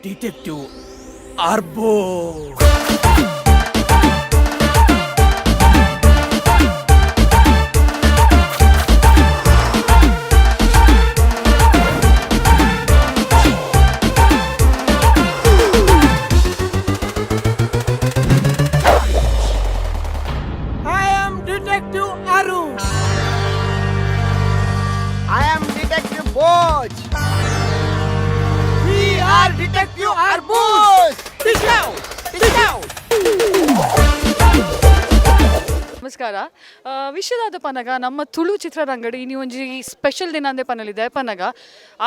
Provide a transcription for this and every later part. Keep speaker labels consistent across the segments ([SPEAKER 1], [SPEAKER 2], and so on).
[SPEAKER 1] Detective ಆರ್ಬೋ. I am Detective Arun.
[SPEAKER 2] I am Detective Boj. We are Detective Arbus. Detective.
[SPEAKER 3] ನಮಸ್ಕಾರ. ವಿಶ್ವದಾದ ಪನಗ ನಮ್ಮ ತುಳು ಚಿತ್ರರಂಗಡಿ ಇನಿ ಒಂಜಿ special ದಿನ ಅಂದೆ ಪನಲಿದೆ ಪನಗ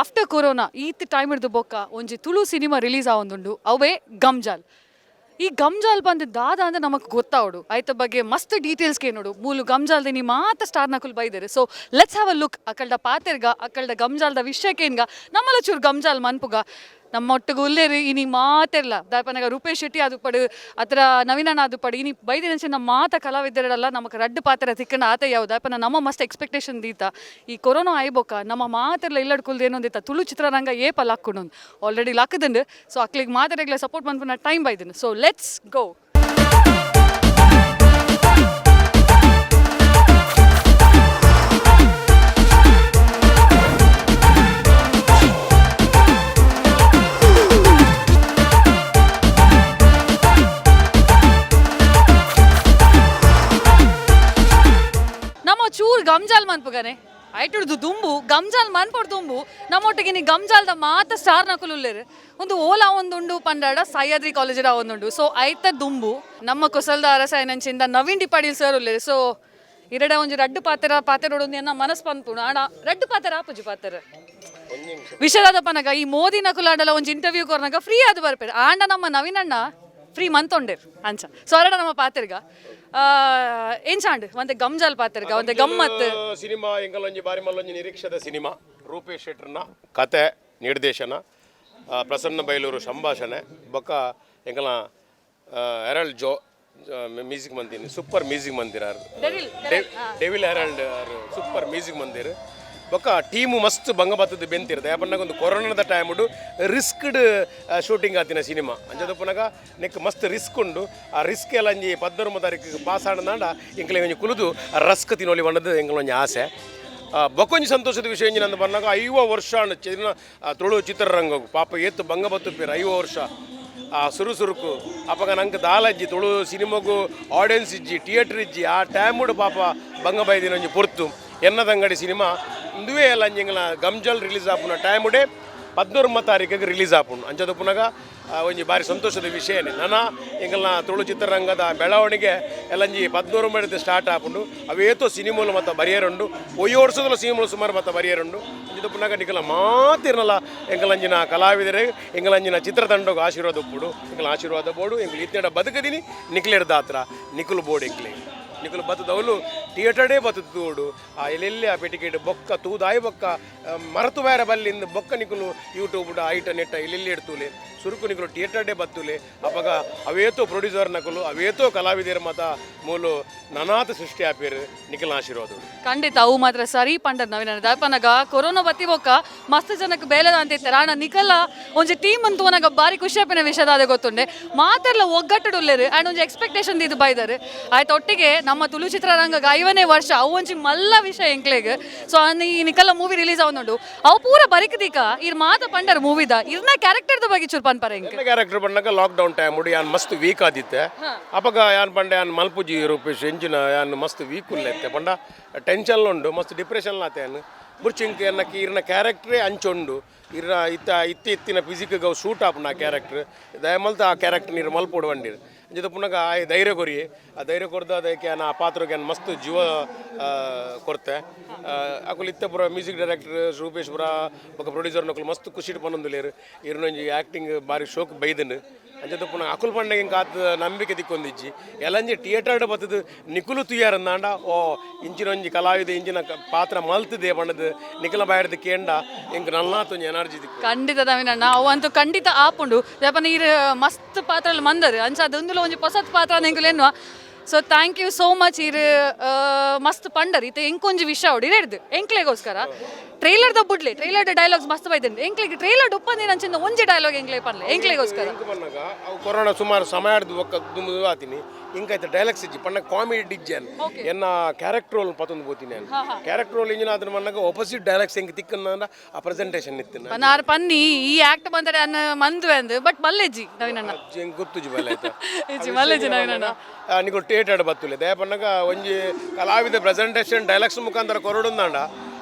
[SPEAKER 3] ಆಫ್ಟರ್ ಕೊರೋನಾ ಈತ್ ಟೈಮ್ ಹಿಡ್ದು ಬೊಕ್ಕ ಒಂಜಿ ತುಳು ಸಿನಿಮಾ ರಿಲೀಸ್ ಆವೊಂದುಂಡು, ಅವೇ ಗಮ್ಜಾಲ್. ಈ ಗಮ್ಜಾಲ್ ಬಂದು ದಾದ ಅಂದ್ರೆ ನಮಕ್ ಗೊತ್ತಾವಡು, ಆಯ್ತ ಬಗ್ಗೆ ಮಸ್ತ್ ಡೀಟೇಲ್ಸ್ ಕೇನೋಡು. ಮೂಲು ಗಮ್ಜಾಲ್ ದಿನಿ ಮಾತ ಸ್ಟಾರ್ ನಕುಲ್ ಬೈದರು. So let's have a look. ಅಕಲ್ಡ ಪಾತೆರ್ಗ, ಅಕಲ್ಡ ಗಮ್ಜಾಲ್ದ ವಿಷಯಕ್ಕೇನ್ಗ, ನಮ್ಮಲ ಚೂರು ಗಮ್ಜಾಲ್ ಮನ್ಪುಗ. ನಮ್ಮ ಒಟ್ಟಿಗೆ ಉಲ್ಲೇರು ಇನಿ ಮಾತೆರ್ಲ ದಾಪನಗ ರೂಪೇಶ್ ಶೆಟ್ಟಿ ಅದು ಪಡು, ಅತ್ರ ನವೀನಣ್ಣ ಅದು ಪಡು, ಇನಿ ಬೈದಿನಂಚೆ ನಮ್ಮ ಮಾತ ಕಲಾವಿದರಲ್ಲ ನಮಕ್ ರಡ್ಡು ಪಾತ್ರ ತಿಕ್ಕಂಡ ಆತ ಯಾವ್ದು ದಾಪನ ನಮ್ಮ ಮಸ್ತ್ ಎಕ್ಸ್ಪೆಕ್ಟೇಷನ್ ದೀತ. ಈ ಕೊರೋನಾ ಆಯ್ಬೋಕ ನಮ್ಮ ಮಾತೆರ್ಲ ಇಲ್ಲಡ್ ಕುಲ್ದು ಏನೊಂದಿತ್ತ ತುಳು ಚಿತ್ರರಂಗ ಏಪ ಲಾಕ್ಕುಂಡು ಆಲ್ರೆಡಿ ಲಾಕದಂಡು. ಸೊ ಅಕ್ಲಿಗೆ ಮಾತೆರೆಗ್ಲ ಸಪೋರ್ಟ್ ಮನ್ಪುನ ಟೈಮ್ ಬೈದಿನ. So let's go. ನಮ್ಮ ಚೂರು ಗಮ್ಜಾಲ್ ಮನ್ಪುಗನೆ ಐಟುಡ್ದು ದುಂಬು ಗಮ್ಜಾಲ್ ಮನ್ಪೊಡ್ ದುಂಬು ನಮ್ಮೊಟ್ಟಿಗೆ ನೀ ಗಮ್ಜಾಲ್ದ ಮಾತ ಸ್ಟಾರ್ ನಕುಲುಲ್ಲೇರು. ಒಂದು ಓಲಾ ಒಂದುಂಡು ಪಂಡಾಡ ಸಹ್ಯಾದ್ರಿ ಕಾಲೇಜಿಡ ಒಂದುಂಡು. ಸೊ ಐತ ದುಂಬು ನಮ್ಮ ಕುಸಲ್ದ ಅರಸಾಯನಂಚಿಂದ ನವೀನ್ ಡಿ ಪಾಟೀಲ್ ಸರ್ ಉಲ್ಲೇರು. ಸೊ ಇರಡ ಒಂಜಿ ರಡ್ಡು ಪಾತೆರ ಪಾತೆರೋಡೊಂದು ಎನ್ನ ಮನಸ್ ಪನ್ಪುಂಡು. ಆಡ ರಡ್ಡು ಪಾತೆರ ಆಪುಜಿ ಪಾತೆರ ವಿಷಯದ ಪನಗ ಈ ಮೋದಿ ನಕುಲಾಡಲ ಒಂಜಿ ಇಂಟರ್ವ್ಯೂ ಕೊರ್ನಾಗ ಫ್ರೀ ಅದು ಬರ್ಪೇರು. ಆಂಡ ನಮ್ಮ ನವೀನಣ್ಣ ಫ್ರೀ ಮಂತೊಂಡೇರ್ ಅಂಚ. ಸೊ ಅರಡ ನಮ್ಮ ಪಾತೆರ್ಗ ಎಂಚಾಂಡ್ ಒಂತೆ ಗಮ್ಜಾಲ್ ಪಾತೆರ್ಗ ಒಂತೆ ಗಮ್ಮತ್.
[SPEAKER 4] ಸಿನಿಮಾ ಎಂಕಲೊಂಜಿ ಬಾರಿ ಮಲ್ಲೊಂಜಿ ನಿರೀಕ್ಷದ ಸಿನಿಮಾ. ರೂಪೇಶ್ ಶೆಟ್ಟರ್ನ ಕತೆ, ನಿರ್ದೇಶನ, ಪ್ರಸನ್ನ ಬೈಲೂರು ಸಂಭಾಷಣೆ, ಬೊಕ್ಕ ಎಂಕಲ Harold Joe music ಮಂದಿನಿ, super music ಮಂದಿರ.
[SPEAKER 3] Devil.
[SPEAKER 4] Devil Herald super music Mandir. ಬೊಕ್ಕ ಟೀಮು ಮಸ್ತ್ ಬಂಗ ಬತ್ತದ ಬೆಂತಿರ್ತದೆ. ಯಾಪನ್ನಾಗ ಒಂದು ಕೊರೋನಾದ ಟೈಮುಡು ರಿಸ್ಕ್ಡ್ ಶೂಟಿಂಗ್ ಆತಿನ ಸಿನಿಮಾ. ಅಂಚದಪ್ಪನಾಗ ನೆಕ್ ಮಸ್ತ್ ರಿಸ್ಕ್ ಉಂಡು. ಆ ರಿಸ್ಕ್ ಎಲ್ಲ ಅಂಜಿ 13 ತಾರೀಕು ಪಾಸ್ ಆಡನಾಂಡ ಎಂಕಲೆ ಒಂಜಿ ಕುಲುದು ರಸ್ಕ್ ತಿನ್ನೋಲಿ ಬಣ್ಣದ ಎಂಕಲೊಂಜಿ ಆಸೆ. ಬೊಕ್ಕೊಂಜಿ ಸಂತೋಷದ ವಿಷಯ ಎಂಜಿನ ಅಂದ್ ಬನ್ನಾಗ 50 ವರ್ಷ ಆಂಡ್ ಚಿನ್ನ ತುಳು ಚಿತ್ರರಂಗ. ಪಾಪ ಏತ್ ಬಂಗ ಬತ್ತುಪೇರು 50 ವರ್ಷ. ಆ ಸುರು ಸುರುಕು ಅಪಗ ನಂಗೆ ದಾಲಜ್ಜಿ ತುಳು ಸಿನಿಮಾಗು ಆಡಿಯನ್ಸ್ ಇಜ್ಜಿ, ಥಿಯೇಟರ್ ಇಜ್ಜಿ. ಆ ಟೈಮುಡು ಪಾಪ ಬಂಗ ಬೈದಿನ ಒಂಜಿ ಪೊರ್ತು ಎನ್ನದಂಗಡಿ ಸಿನಿಮಾ ಇಂದುವೇ ಎಲ್ಲ ಅಂಜಿಂಗ್ಲ ಗಮ್ಜಲ್ ರಿಲೀಸ್ ಆಪುನ ಟೈಮುಡೆ 13 ತಾರೀಕಿಗೆ ರಿಲೀಸ್ ಆಪುಂಡು. ಅಂಚದ ಪುನಗ ಒಂಜಿ ಬಾರಿ ಸಂತೋಷದ ವಿಷಯನೇ. ನನ ಎಂಕಲ್ನ ತುಳು ಚಿತ್ರರಂಗದ ಬೆಳವಣಿಗೆ ಎಲ್ಲಂಜಿ 13 ಮಡಿದ ಸ್ಟಾರ್ಟ್ ಆಪುಂಡು. ಅವೇತೋ ಸಿನಿಮೋಲು ಮತ್ತು ಬರಿಯರುಂಡು, ಒಯ್ಯೋ ವರ್ಷದಲ್ಲ ಸಿನಿಮೋಲು ಸುಮಾರು ಮತ್ತು ಬರಿಯರುಂಡು. ಅಂಚದ ಪುನಗ ನಿಕಲ ಮಾತಿರ್ನಲ್ಲ ಎಂಕಲಂಜಿನ ಕಲಾವಿದರೆ, ಎಂಕಲಂಜಿನ ಚಿತ್ರತಂಡಗ್ ಆಶೀರ್ವಾದ ಉಪ್ಪುಡು. ಎಂಕಲ ಆಶೀರ್ವಾದ ಬೋಡು. ಎಂಕಲ್ ಇತ್ತೆಡ ಬದುಕದಿನಿ ನಿಕ್ಲೆಡ್ದ ಆತ್ರ ನಿಕುಲು ಬೋಡು. ಎಂಕ್ಲೆ ನಿಕುಲು ಬತ್ತದವಲು ಥಿಯೇಟರ್ಡೇ ಬತ್ತದ ತೂಡು. ಆ ಎಲ್ಲೆಲ್ಲಿ ಆ ಪೆಟಿಕೇಟ್ ಬೊಕ್ಕ ತೂದಾಯಿ ಬೊಕ್ಕ ಮರತು ಬೇರೆ ಬಲ್ಲಿಂದ ಬೊಕ್ಕ ನಿಕುಲು ಯೂಟ್ಯೂಬ್ ಐಟ ನೆಟ್ಟ ಎಲ್ಲೆಲ್ಲಿ ಇಡ್ತೂಲೆ. ಸುರುಕು ನಿಕುಲು ಥಿಯೇಟರ್ಡೇ ಬತ್ತುಲೆ. ಅಪಗ ಅವೇತೋ ಪ್ರೊಡ್ಯೂಸರ್ ನಕುಲು, ಅವೇತೋ ಕಲಾವಿದರ ಮತ ಮೂಲು ನನಾತ ಸೃಷ್ಟಿ ಆಪೇರು. ನಿಖಲ ಆಶೀರ್ವಾದ.
[SPEAKER 3] ಖಂಡಿತ ಅವು ಮಾತ್ರ ಸರಿ ಪಂಡರ್ ನವೀನ. ದಾಪನಗ ಕೊರೋನಾ ಬತ್ತಿ ಬೊಕ್ಕ ಮಸ್ತ್ ಜನಕ್ಕೆ ಬೇಲೆದ ಅಂತ ಇತ್ತಾರೆ. ಆಂಡ ನಿಕಲ ಒಂಜಿ ಟೀಮ್ ಅಂತೂ ನನಗ ಬಾರಿ ಖುಷಿ ಆಪಿನ ವಿಷಯದ ಗೊತ್ತುಂಡೆ. ಮಾತೆರ್ಲ ಒಗ್ಗಟ್ಟುಡುಲ್ಲೇರು ಆ್ಯಂಡ್ ಒಂಜಿ ಎಕ್ಸ್ಪೆಕ್ಟೇಷನ್ ಇದು ಬೈದಾರೆ. ಆಯ್ತು ಒಟ್ಟಿಗೆ ನಮ್ಮ ತುಳು ಚಿತ್ರರಂಗ 50ನೇ ವರ್ಷ ಅವು ಒಂಜಿ ಮಲ್ಲ ವಿಷಯ ಎಂಕ್ಲೆಗ್. ಸೊ ಈ ನಿಕಲ ಮೂವಿ ರಿಲೀಸ್ ಆವೊಂದುಂಡು. ಅವು ಪೂರ ಬರಿಕದೀಕ ಇರ್ ಮಾತ ಪಂಡರ್ ಮೂವಿದ ಇರ್ನ ಕ್ಯಾರೆಕ್ಟರ್ದ ಬಗ್ಗೆ ಚೂರು ಪನ್ಪರ ಎಂಕ್.
[SPEAKER 4] ಎನ್ನ ಕ್ಯಾರೆಕ್ಟರ್ ಬಂದಾಗ lock down time ಉಡು ಯಾನ್ ಮಸ್ತ್ ವೀಕ್ ಆದಿತ್ತೆ. ಅಪಗ ಯಾನ್ ಪಂಡೆ ಯಾನ್ ಮಲ್ಪುಜಿ ರೂಪೇಶ್ ಎಂಜಿನ, ಯಾನ್ ಮಸ್ತ್ ವೀಕ್ ಉಲ್ಲೆತ್ತೆ ಪಂಡ ಟೆನ್ಷನ್ ಉಂಡು, ಮಸ್ತ್ ಡಿಪ್ರೆಷನ್ ಆತೆ. ಯಾನ್ ಬುರ್ಚಿಂಕ್ ಎನ್ನ ಇರ್ನ ಕ್ಯಾರೆಕ್ಟ್ರೇ ಅಂಚೊಂಡು. ಇರ್ನ ಇತ್ತ ಇತ್ತಿ ಇತ್ತಿನ ಫಿಸಿಕ್ ಗೌ ಸೂಟ್ ಆಪುನ ಆ ಕ್ಯಾರೆಕ್ಟರ್. ದಯಮಲ್ತ ಆ ಕ್ಯಾರೆಕ್ಟರ್ ನೀರು ಮಲ್ಪೊಡು ಬಂಡಿರು. ಅಂಚದ ಪುನಗ ಆ ಧೈರ್ಯ ಕೊರಿ, ಆ ಧೈರ್ಯ ಕೊರ್ದು ಅದಕ್ಕೆ ಯಾನ್ ಆ ಪಾತ್ರಕ್ಕೆ ಯಾನ್ ಮಸ್ತ್ ಜೀವ ಕೊರ್ತೆ. ಅಕುಲು ಇತ್ತೆ ಪೂರ ಮ್ಯೂಸಿಕ್ ಡೈರೆಕ್ಟರ್ ರೂಪೇಶ್ ಪುರ ಬೊಕ್ಕ ಪ್ರೊಡ್ಯೂಸರ್ ನಕುಲು ಮಸ್ತ್ ಖುಷಿಟ್ ಪನೊಂದುಲ್ಲೆರ್. ಇರ್ನೊಂಜಿ ಆ್ಯಕ್ಟಿಂಗ್ ಬಾರಿ ಶೋಕ್ ಬೈದನು. ಅಂಚದ ಪುನಃ ಅಕುಲು ಪಂಡ ಎಂಕ್ ಆತ್ ನಂಬಿಕೆ ತಿಕ್ಕೊಂದಿಜ್ಜಿ. ಎಲ್ಲಂಜಿ ಥಿಯೇಟರ್ಡ್ ಬತ್ತದು ನಿಕುಲು ತುಯ್ಯಾರಂದಾಂಡ ಓ ಇಂಚಿನ ಒಂಜಿ ಕಲಾವಿದ ಇಂಚಿನ ಪಾತ್ರ ಮಲ್ತದೆ ಪಂಡದು ನಿಕಲ ಬಾಯರ್ದು ಕೇಂಡ ಎಂಕ್ ನಲ್ನಾತ್ ಒಂಜಿ ಎನರ್ಜಿ ತಿಕ್ಕು.
[SPEAKER 3] ಖಂಡಿತ ನವೀನಣ್ಣ, ಅವು ಅಂತೂ ಖಂಡಿತ ಆಪುಂಡು. ಯಾಪನ ಈರ್ ಮಸ್ತ್ ಪಾತ್ರ ಮಂದರ್ ಅಂಚ ಅದೊಂದುಲ ಒಂಜಿ ಪೊಸತ್ ಪಾತ್ರ ಎಂಕುಲು ಎನ್ನುವ. So thank you so much. ಈರ್ ಮಸ್ತ್ ಪಂಡರ್. ಇತ್ತೆ ಎಂಕೊಂಜಿ ವಿಷಯ ಅವಡು ಇರೆಡ್ದು ಎಂಕ್ಲೆಗೋಸ್ಕರ. ಟ್ರೈಲರ್ ದ ಬುಡ್ಲೆ, ಟ್ರೈಲರ್ ಡೈಲಾಗ್ಸ್ ಮಸ್ತ್ ಬೈದಂಡು. ಎಂಕ್ಲೆಗ್ ಟ್ರೈಲರ್ ಉಪ್ಪಂದಿನ ಅಂಚಿನ ಒಂಜಿ ಡೈಲಾಗ್ ಎಂಕ್ಲೆ ಪನ್ಲೆ ಎಂಕ್ಲೆಗೋಸ್ಕರ.
[SPEAKER 4] ಎಂಕ್ ಪನ್ನಗ ಅವು ಕೊರೋನಾ ಸುಮಾರು ಸಮಯ ಆಡ್ದು ಬೊಕ್ಕ ದುಂಬು ಆತೀನಿ. ಇಂಕೈತೆ ಡೈಲಾಗ್ಸ್ ಇಜ್ಜಿ ಪಣ್ಣ, ಕಾಮಿಡಿ ಇಜ್ಜಿ. ಎನ್ನ ಕ್ಯಾರೆಕ್ಟರ್ ರೋಲ್ ಪತೊಂದು ಪೋತೀನಿ. ಕ್ಯಾರೆಕ್ಟರ್ ರೋಲ್ ಇಂಜಿನ ಅದನ್ನ ಮನ್ನಗ ಆಪೋಸಿಟ್ ಡೈಲಾಗ್ಸ್ ಎಂಕ್ ತಿಕ್ಕನ್ನ ಆ ಪ್ರೆಸೆಂಟೇಷನ್ ಇತ್ತಿನ.
[SPEAKER 3] ನಾರ್ ಪನ್ನಿ ಈ ಆಕ್ಟ್ ಬಂದರೆ ಅನ್ನ ಮಂದ್ವೆ ಅಂದ್, ಬಟ್ ಮಲ್ಲೆಜ್ಜಿ ನವೀನಣ್ಣ.
[SPEAKER 4] ಎಂಕ್ ಗೊತ್ತುಜಿ ಬಲ್ಲ ಆಯ್ತಾ.
[SPEAKER 3] ಇಜ್ಜಿ, ಮಲ್ಲೆಜ್ಜಿ ನವೀನಣ್ಣ.
[SPEAKER 4] ನಿಕುಲು ಥಿಯೇಟರ್ ಬತ್ತುಲೆ. ದಯ ಪನ್ನಗ ಒಂಜಿ ಕಲಾವಿದ ಪ್ರೆಸೆಂಟೇಷನ್ ಡೈಲಾಗ್ಸ್ ಮುಖಾಂತರ ಕೊರಡುಂದಾಂಡ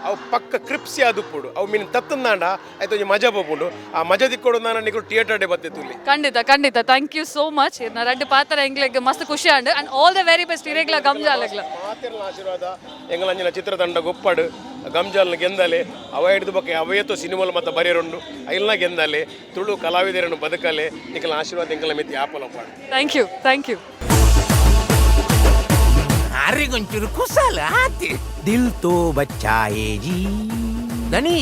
[SPEAKER 4] ಅವು ಪಕ್ಕ ಕ್ರಿಪ್ಸಿ ಆದುಪ್ಪುಡು. ಅವು ಮೀನ್ ತತ್ತಂದಾಂಡ ಆಯ್ತು, ಒಂಜಿ ಮಜಾ ಪೋಪುಂಡು. ಆ ಮಜಾ ದಿಕ್ಕೊಡು ನಿಕುಲು ಥಿಯೇಟರ್ ಡೇ ಬತ್ತಿತ್ತುಲಿ.
[SPEAKER 3] ಖಂಡಿತ ಖಂಡಿತ, thank you so much. ನಾ ರಡ್ಡು ಪಾತ್ರ ಎಂಗ್ಲೆಗ್ ಮಸ್ತ್ ಖುಷಿ and and all the very best ಇರೇಗ್ಲ ಗಮ್ಜಾಲಗ್ಲ.
[SPEAKER 4] ಮಾತೆರ್ನ ಆಶೀರ್ವಾದ ಎಂಗಲಂಜಿನ ಚಿತ್ರತಂಡ ಗೊಪ್ಪಡು. ಗಂಜಾಲ್ನ ಗೆಂದಲೆ, ಅವ ಹಿಡಿದು ಬೊಕ್ಕ ಅವಯತ್ತು ಸಿನಿಮಾಲ್ ಮತ್ತೆ ಬರೆಯರುಂಡು. ಐಲ್ನ ಗೆಂದಲೆ, ತುಳು ಕಲಾವಿದರನ್ನು ಬದುಕಲೆ. ನಿಕಲ ಆಶೀರ್ವಾದ ಎಂಕಲ ಮಿತಿ ಆಪಲ ಪಾಡು.
[SPEAKER 3] Thank you, thank you.
[SPEAKER 1] ಅರೆಗೊಂಚೂರು ಕುಸಲ ಆತಿ. ದಿಲ್ ತೋ ಬಚ್ಚಾಯೇ ಜಿ. ದಣಿ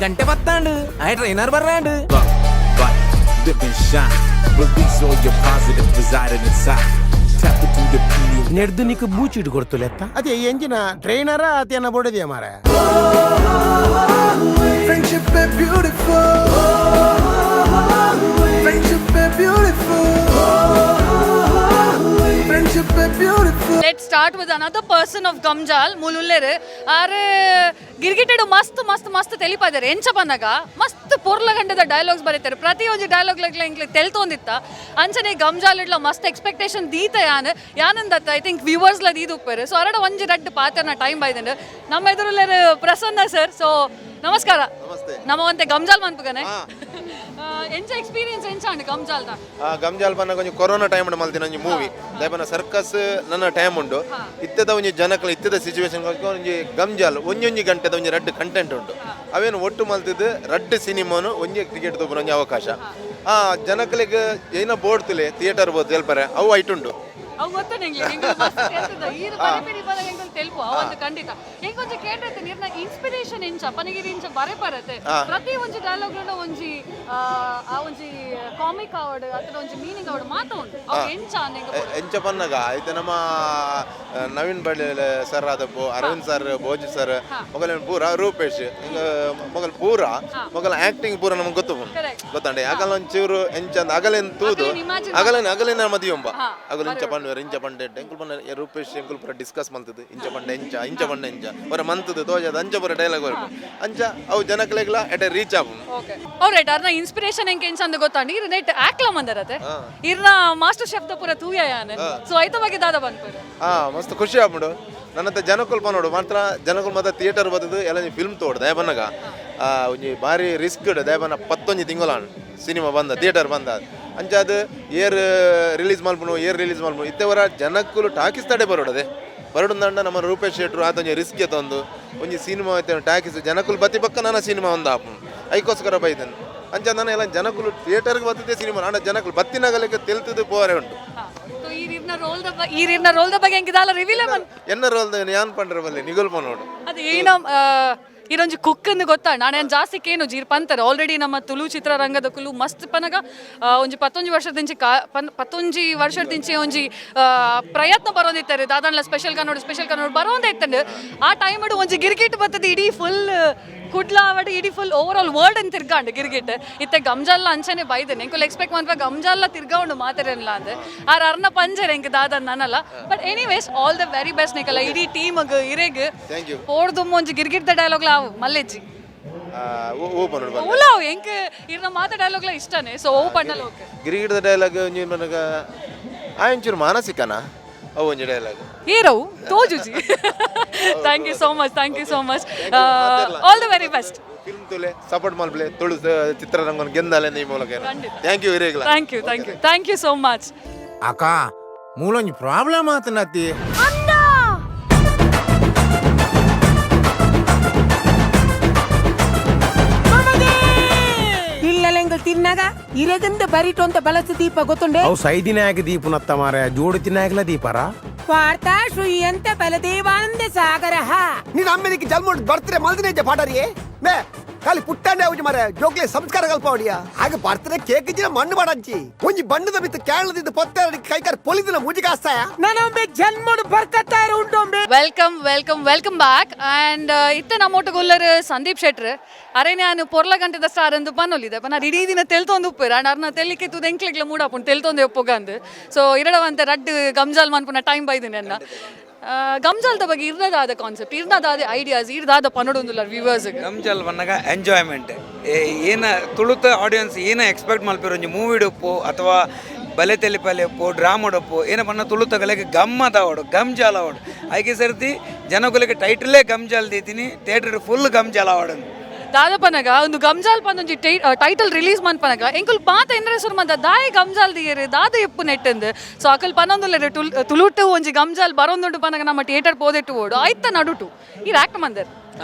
[SPEAKER 1] ಗಂಟೆ ಬತ್ತಾಂಡು, ಆಯ್ trainer ಬರ್ರಾಂಡು.
[SPEAKER 5] But, but, live and shine. Release all your positive residing inside. Tap into the pineal.
[SPEAKER 1] ನೆಡ್ದು ನಿಕ್ ಬೂಚಿಟ್ಟು ಕೊಡ್ತುಲೆತ್ತ.
[SPEAKER 2] ಅದೇ ಎಂಜಿನ ಟ್ರೈನರ ಅತೇನ ಬೋಡದಿಯ ಮಾರ.
[SPEAKER 6] Friendship is beautiful. Friendship is beautiful. Friendship is beautiful.
[SPEAKER 3] Let start with another person of Gamjal ಮೂಲುಲ್ಲೇರು. ಆರ್ ಗಿರ್ಗಿಟೆಡ್ ಮಸ್ತ್ ಮಸ್ತ್ ಮಸ್ತ್ ತೆಲಿಪಾದಾರೆ. ಎಂಚ ಪನ್ನಗ ಮಸ್ತ್ ಪೊರ್ಲ ಗಂಟದ dialogues ಬರೀತಾರೆ. ಪ್ರತಿ ಒಂಜಿ ಡೈಲಾಗ್ ಲಗ್ಲ ಎಂಕ್ಲೆ ತೆಲ್ತೊಂದಿತ್ತ. ಅಂಚನೆ ಗಮ್ಜಾಲ್ ಇಡ್ಲ ಮಸ್ತ್ ಎಕ್ಸ್ಪೆಕ್ಟೇಷನ್ ದೀತ ಯಾನ್ ಯಾನಂದತ್ತ. I think ವ್ಯೂವರ್ಸ್ಲ ದೀದುಪ್ಪೇರು. ಸೊ ಅರಡ ಒಂಜಿ ರಡ್ಡ್ ಪಾತೆರ್ನ ಟೈಮ್ ಬೈದಂಡು. ನಮ್ಮ ಎದುರುಲ್ಲೇರು ಪ್ರಸನ್ನ ಸರ್. ಸೊ ನಮಸ್ಕಾರ.
[SPEAKER 7] ನಮಸ್ತೆ.
[SPEAKER 3] ನಮ್ಮ ಒಂತೆ ಗಮ್ಜಾಲ್ ಮನ್ಪುಗನೆ. ಎಂಚ ಎಕ್ಸ್ಪೀರಿಯನ್ಸ್ ಎಂಚ ಅಂಡ್ ಗಮ್ಜಾಲ್ದ?
[SPEAKER 7] ಗಮ್ಜಾಲ್ ಪನ್ನ ಒಂಜಿ ಕೊರೋನಾ ಟೈಮ್ ಮಲ್ತಿನ ಒಂಜಿ ಮೂವಿ. ದಾಯಪನ ಸರ್ಕಸ್ ನನ್ನ ಟೈಮ್ ಉಂಡು. ಇತ್ತೆದ ಒಂಜಿ ಜನಕಲ ಇತ್ತೆದ ಸಿಚುವೇಶನ್ ಒಂಜಿ ಗಮ್ಜಾಲ್ ಒಂಜೊಂಜಿ ಗಂಟೆದ ಒಂಜಿ ರಡ್ಡ್ ಕಂಟೆಂಟ್ ಉಂಡು. ಅವೇನು ಒಟ್ಟು ಮಲ್ತಿದ್ದು ರಡ್ಡ್ ಸಿನಿಮಾನು ಒಂಜಿ ಟಿಕೆಟ್ ತೋಪುನ ಒಂಜಿ ಅವಕಾಶ. ಆ ಜನಕಲಿಗೆ ಏನ ಬೋರ್ಡ್ ತುಲೆ ಥಿಯೇಟರ್ ಬೋದು ಎಲ್ಪರೆ ಅವು ಐಟ್ ಉಂಡು.
[SPEAKER 3] ಅವು ಗೊತ್ತು ನಿಂಗೆ, ಎಂಕುಲು ಮಸ್ತ್ ತೆಲ್ತದ. ಈರ್ ಬರೆ ಬರೆ ಬರೆ ಎಂಕುಲು ತೆಲ್ಪು ಅವಂದು ಖಂಡಿತ. ಎಂಕೊಂಚ ಕೇಂದ್ರತೆ ನೀರ್ನ ಇನ್ಸ್ಪಿರೇಷನ್ ಎಂಚ ಪನಗಿರಿ ಇಂಚ ಬರೆ ಬರತ್ತೆ? ಪ್ರತಿ ಒಂಜಿ ಡೈಲಾಗ್ ಒಂಜಿ ಆ ಆ ಒಂಜಿ ಕಾಮಿಕ್ ಆವಡ್ ಅಥವಾ ಒಂಜಿ ಮೀನಿಂಗ್ ಆವಡ್ ಮಾತ ಉಂಟು. ಅವು ಎಂಚ ನಿಂಗೆ?
[SPEAKER 7] ಎಂಚ ಪನ್ನಗ ಐತೆ ನಮ್ಮ ನವೀನ್ ಬಳ್ಳಿ ಸರ್ ಆದಪ್ಪು, ಅರವಿಂದ್ ಸರ್, ಭೋಜ್ ಸರ್ ಮೊಗಲ ಪೂರ, ರೂಪೇಶ್ ಹಿಂಗ ಮೊಗಲ್ ಪೂರ, ಮೊಗಲ ಆಕ್ಟಿಂಗ್ ಪೂರ ನಮ್ಗೆ ಗೊತ್ತು.
[SPEAKER 3] Correct.
[SPEAKER 7] ಗೊತ್ತಂಡೆ ಅಗಲ ಒಂಚೂರು ಎಂಚ ಅಂದ್ ಅಗಲೇನ್ ತೂದು
[SPEAKER 3] ಅಗಲೇನ್ imagine.
[SPEAKER 7] ಅಗಲೇನ್ ಅಗಲೇನ ಮದಿಯೊಂಬ ಅಗಲ ಇಂಚ ಪಂಡುವೆರ್ ಇಂಚ ಪಂಡೆ ಎಂಕುಲ್ ಪಂಡ ರೂಪೇಶ್ ಎಂಕುಲ್ ಪೂರ ಡಿಸ್ಕಸ್ ಮಂತದ್ದು. ಇಂಚ ಪಂಡೆ ಎಂಚ, ಇಂಚ ಪಂಡೆ ಎಂಚ ಪೂರ ಮಂತದ್ದು ತೋಜದ. ಅಂಚ ಪೂರ ಡೈಲಾಗ್ ಬರ್ಪು. ಅಂಚ ಅವು ಜನಕ್ಲೆಗ್ಲ ಎಟ ರೀಚ್ ಆಪುಂಡು.
[SPEAKER 3] Okay, alright. ಅರ್ನ ಇನ್ಸ್ಪಿರೇಷನ್ ಎಂಕೆ ಎಂಚ ಅಂದ್ ಗೊತ್ತಾಂಡ್. ಇರ್ ನೆಟ್ ಆಕ್ಲ ಮಂದರತೆ. ಇರ್ನ ಮಾಸ್ಟರ್ ಶೆಫ್ ದ ಪೂರ ತೂಯ ಯಾನ್. ಸೊ ಐತ ಬಗ್ಗೆ ದಾದ ಬಂದ್ಪುರು?
[SPEAKER 7] ಹಾ, ಮಸ್ತ್ ಖುಷಿ ಆಪುಂಡು. ನನ್ನಂತ ಜನಕುಲ್ ಪನೋಡು ಮಾತ್ರ ಜನಕುಲ್ ಮಾತ್ರ ಥಿಯೇಟರ್ ಬತ್ತದು ಎಲ್ಲ ಫಿಲ್ಮ್ ತೋಡು. ದಯಬನ್ನಗ ಒಂಜಿ ಬಾರಿ ರಿಸ್ಕ್. ದಯಬನ್ನ ಪತ್ತೊಂಜಿ ತಿಂಗಳಾನ್ ಸಿನಿಮಾ ಬಂದ ಥಿಯೇಟರ್ ಬಂದ. ಅಂಚ ಅದು ಏರ್ ರಿಲೀಸ್ ಮಲ್ಪುನು, ಏರ್ ರಿಲೀಸ್ ಮಲ್ಪುನು. ಇತ್ತೆವರ ಜನಕ್ಕುಲು ಟಾಕೀಸ್ ತಡೆ ಬರೋಡದೆ ಬರೋಡು. ನಮ್ಮ ರೂಪೇಶ್ ಶೆಟ್ರು ಆತೊಂಜಿ ರಿಸ್ಕ್ ತಂದು ಒಂಜಿ ಸಿನಿಮಾ ಐತೆ ಟಾಕೀಸ್ ಜನಕುಲು ಬತ್ತಿ ಪಕ್ಕ ನನ್ನ ಸಿನಿಮಾ ಒಂದು ಆಪುಂಡು. ಐಕೋಸ್ಕರ ಬೈದನ್. ಅಂಚ ನಾನು ಎಲ್ಲ ಜನಕುಲು ಥಿಯೇಟರ್ಗೆ ಬತ್ತಿದ್ದೆ ಸಿನಿಮಾ. ಅಂಡ ಜನಕುಲು ಬತ್ತಿನಗಲಿಕ್ಕೆ ತೆಲ್ತದ್ದು ಪೋರೆ ಉಂಟು.
[SPEAKER 3] ಸೊ ಈರಿರ್ನ ರೋಲ್ the ಬಗ್ಗೆ ಎಂಕಿದಾಲ ರಿವೀಲ್ ಮನ್
[SPEAKER 7] ಎನ್ನ ರೋಲ್ ಯಾನ್ ಪಂಡ್ರೆ ಬಲ್ಲೆ ನಿಗುಲ್ ಪನೋಡು.
[SPEAKER 3] ಅದು ಏನ ಇದೊಂಜಿ ಕುಕ್ ಅಂದ್ ಗೊತ್ತಾ. ನಾನು ಏನ್ ಜಾಸ್ತಿ ಕೇನು ಜೀರ್ ಪಂತಾರೆ. ಆಲ್ರೆಡಿ ನಮ್ಮ ತುಳು ಚಿತ್ರರಂಗದ ಕುಲು ಮಸ್ತ್ ಪನಗ ಒಂಜಿ ಪತ್ತೊಂಜಿ ವರ್ಷದಿಂಚಿ ಕಾ ಪನ್ ಪತ್ತೊಂಜಿ ವರ್ಷದಿಂಚಿ ಒಂಜಿ ಪ್ರಯತ್ನ ಬರೋದಿತ್ತಾರೆ. ದಾದಾನ್ಲ ಸ್ಪೆಷಲ್ ಕನ್ನಡ, ಸ್ಪೆಷಲ್ ಕನ್ನಡ ಬರೋಂದೇ ಇತ್ತಂಡು. ಆ ಟೈಮ್ ಒಂಜಿ ಗಿರ್ಗಿಟ್ ಬರ್ತದೆ. ಇಡೀ ಫುಲ್ ಕುಡ್ಲ ಅವಡ್ ಇಡೀ ಫುಲ್ ಓವರ್ ಆಲ್ ವರ್ಲ್ಡ್ ಅಂತ ತಿರ್ಗಾಂಡ್ ಗಿರ್ಗಿಟ್. ಇತ್ತೆ ಗಮ್ಜಾಲ್ಲ ಅಂಚನೆ ಬೈದೇನೆ. ಎಂಕುಲು ಎಕ್ಸ್ಪೆಕ್ಟ್ ಮನ್ಪ ಗಮ್ಜಾಲ್ಲ ತಿರ್ಗಾಂಡು ಮಾತಾಡಲ್ಲ ಅಂದ್. ಆರ್ ಅರ್ನ ಪಂಜರ್ ಎಂಕ್ ದಾದನ್ ನಾನಲ್ಲ. But anyways, all the very best ನಿಕಲ್ಲ ಇಡೀ ಟೀಮ್ಗ್ ಇರೆಗ್.
[SPEAKER 7] Thank you.
[SPEAKER 3] ಪೋಡ್ದುಮ್ಮ ಒಂಜಿ ಗಿರ್ಗಿಟ್ದ ಡೈಲಾಗ್ಲ ಅವು ಮಲ್ಲೆಜ್ಜಿ.
[SPEAKER 7] ಓ ಪನೋಡು ಬಲ್ಲೆ.
[SPEAKER 3] ಓಲಾವ್ ಎಂಕ್ ಇರ್ನ ಮಾತ ಡೈಲಾಗ್ಲ ಇಷ್ಟನೇ. ಸೊ ಓ ಪಂಡಲ ಓಕೆ.
[SPEAKER 7] ಗಿರಿಗಿಡದ ಡೈಲಾಗ್ ಒಂಜಿ ನನಗ ಆ ಒಂಚೂರು ಮಾನಸಿಕನಾ ಅವು ಒಂಜಿ dialogue.
[SPEAKER 3] ಏರವು ತೋಜುಜಿ. Thank you so much, thank you so much, all the very best.
[SPEAKER 7] Film ತುಲೆ ಸಪೋರ್ಟ್ ಮಲ್ಪಲೆ. ತುಳು ಚಿತ್ರರಂಗನ ಗೆಂದಾಲೆ ಈ ಮೂಲಕ. Thank you ಇರೇಗ್ಲ.
[SPEAKER 3] Thank you, thank you, thank you so much.
[SPEAKER 1] ಅಕ್ಕ, ಮೂಲೊಂಜಿ ಪ್ರಾಬ್ಲಮ್ ಆತನತ್ತಿ.
[SPEAKER 8] ಇಲ್ಲಲೆಂಗಲ್ ತಿನ್ನಾಗ ಇರಗಂದ ಬರಿಟೊಂತ ಬಲಸು ದೀಪ ಗೊತ್ತುಂಡೆ.
[SPEAKER 1] ಅವು ಸೈದಿನಾಯಕ ದೀಪನತ್ತ ಮಾರ, ಜೋಡು ತಿನ್ನಾಕಲ ದೀಪರ.
[SPEAKER 8] ವಾರ್ತಾ ಶ್ರೂಯಂತ ಬಲದೇವಾನಂದ ಸಾಗರ.
[SPEAKER 2] ನೀನು ಅಮ್ಮೆದಿಕ್ಕೆ ಜಲ್ಮೋಡ್ ಬರ್ತಾರೆ ಮಲ್ದಿನ ಪಾಠರಿಯೇ ಮೇ.
[SPEAKER 6] ಖಾಲಿ ಪುಟ್ಟಾಂಡೆ ಅವಜಿ ಮಾರೆ ಜೋಕ್ಲೆ ಸಂಸ್ಕಾರ ಕಲ್ಪಾವಡಿಯ ಹಾಗೆ ಬರ್ತಡೆ ಕೇಕ್ ಜಿನ ಮಣ್ಣು ಮಾಡಂಚಿ ಒಂಜಿ ಬಣ್ಣದ ಮಿತ್ತು ಕೇರಳದಿಂದ ಪೊತ್ತೆ ಕೈಕಾರ್ ಪೊಲಿದಿನ ಮುಜಿ ಕಾಸ್ತಾಯ.
[SPEAKER 8] ನಾನೊಮ್ಮೆ ಜನ್ಮಡು ಬರ್ಕತ್ತಾರ ಉಂಟೊಂಬೆ.
[SPEAKER 3] Welcome, welcome, welcome back. And ಇತ್ತೆ ನಮ್ಮೊಟ್ಟುಗುಲ್ಲರ್ ಸಂದೀಪ್ ಶೆಟ್ರ್. ಅರೆ ನಾನು ಪೊರ್ಲ ಗಂಟೆದ ಸ್ಟಾರ್ ಅಂದು ಪನ್ನೊಲಿದೆ ಪನ ಇಡೀ ದಿನ ತೆಲ್ತೊಂದು ಉಪ್ಪೇರು. ಆಂಡ್ ಅರ್ನ ತೆಲ್ಲಿಕೆ ತೂದು ಎಂಕ್ಲೆಗ್ಲ ಮೂಡಾಪುಂಡು ತೆಲ್ತೊಂದು ಒಪ್ಪುಗಂದು. ಸೊ ಇರಡವಂತೆ ರಡ್ಡ್ ಗಮ್ಜಾಲ್ ಮನ್ಪುನ ಟೈಮ್ ಬೈದಿನಿ ಅನ್ನ. ಗಮ್ಜಾಲ್ದ ಬಗ್ಗೆ ಇರ್ನದಾದ ಕಾನ್ಸೆಪ್ಟ್, ಇರ್ನದಾದ ಐಡಿಯಾಸ್, ಇರ್ದಾದ ಪನ್ನೊಡೊಂದುಲ್ಲ ವ್ಯೂವರ್ಸ್?
[SPEAKER 9] ಗಮ್ಜಲ್ ಬನ್ನಗ ಎಂಜಾಯ್ಮೆಂಟ್. ಏನ ತುಳುತ ಆಡಿಯನ್ಸ್ ಏನ ಎಕ್ಸ್ಪೆಕ್ಟ್ ಮಲ್ಪಿರ ಒಂಜಿ ಮೂವಿ ಉಪ್ಪು ಅಥವಾ ಬಲೆ ತೆಲಿಪಲೆ ಉಪ್ಪು, ಡ್ರಾಮಾ ಉಪ್ಪು, ಏನ ಬಣ್ಣ ತುಳುತಗಲೆಗೆ ಗಮ್ಮತ್ ಅವಡು, ಗಮ್ಜಾಲ್ ಅವಡು. ಐಕೆ ಸರ್ತಿ ಜನಗಳಿಗೆ ಟೈಟಲೇ ಗಮ್ಜಾಲ್ ದೀತೀನಿ, ಥಿಯೇಟರ್ ಫುಲ್ ಗಮ್ಜಾಲ್ ಅವಡು.
[SPEAKER 3] ದಾದಪನಗ ಒಂದು ಗಮ್ಜಾಲ್ ಪಂದೊಂಜಿ ಟೈಟಲ್ ರಿಲೀಸ್ ಮನ್ಪನಗ ಎಂಕುಲ್ ಪಾತ ಎಂದ್ರೆ ಸುರು ಮಂದ ದಾಯಿ ಗಮ್ಜಾಲ್ ದಿಯೇರು ದಾದ ಎಪ್ಪು ನೆಟ್ಟಂದು. ಸೊ ಅಕಲ್ ಪನೊಂದುಲ್ಲೆರ್ ತುಳುಟು ಒಂಜಿ ಗಮ್ಜಾಲ್ ಬರೊಂದುಂಡು ಪನಗ ನಮ್ಮ ಥಿಯೇಟರ್ ಪೋದೆಟ್ಟು ಓಡು ಐತ ನಡುಟು ಇರ್ ಆಕ್ಟ್ ಮಂದರ್.